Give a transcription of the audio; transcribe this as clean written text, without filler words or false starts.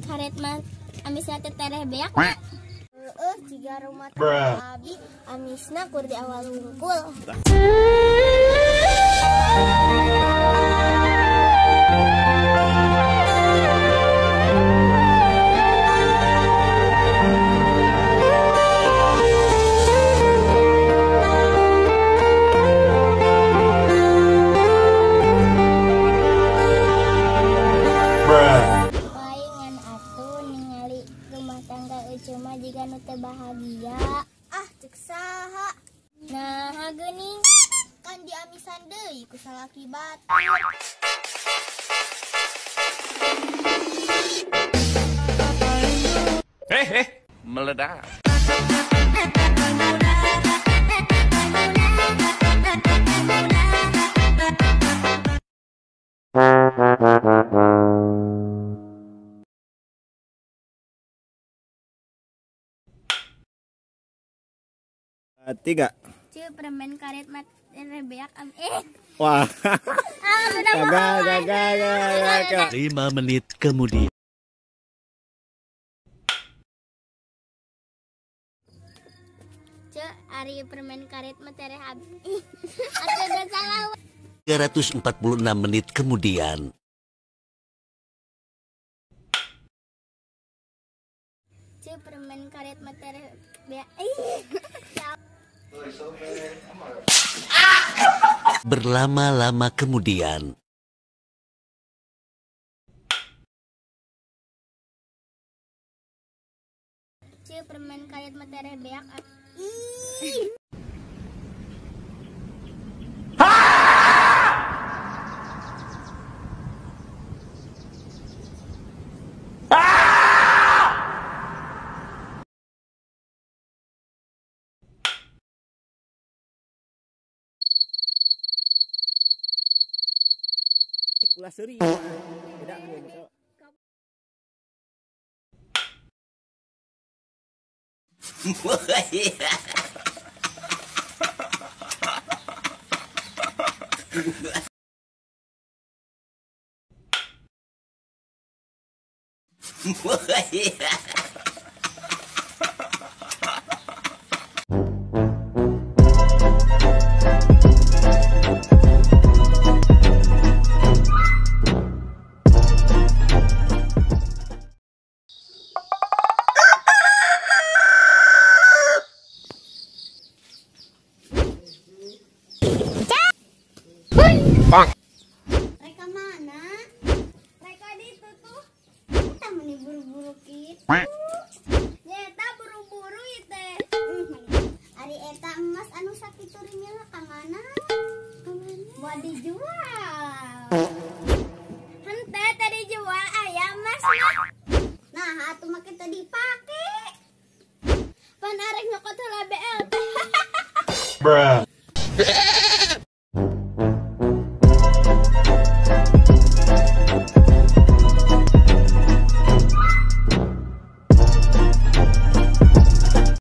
karet mah amisna teh tereh beak. Heeh, jiga rumah tangga abi amisna kur di awal hungkul. Cuma jika nu teu bahagia. Ah, cek saha? Nah, geuning kan diamisan deui ku salaki batur. Meledak. Tiga. Cuy, permen karet mat rebeak am. Wah. Ah, gagal. 5 menit kemudian. Cuy, ari permen karet mat tereh ab. Atuh udah salah. 346 menit kemudian. Cuy, permen karet mat tereh beak. Berlama-lama kemudian. Cuy, permen karet mah tereh beak. Ulah seuri. Bedakeun. Bang. Mereka mana? Mereka di tuh. Kita meni buru-buru gitu. Nyeta buru-buru itu. Ari eta emas anu sakitu rinya ka mana? Mau dijual. Henteu tadi jual aya emas. Nah, atuh mah kita dipake. Pan arek nyokot heula BLT. Bruh.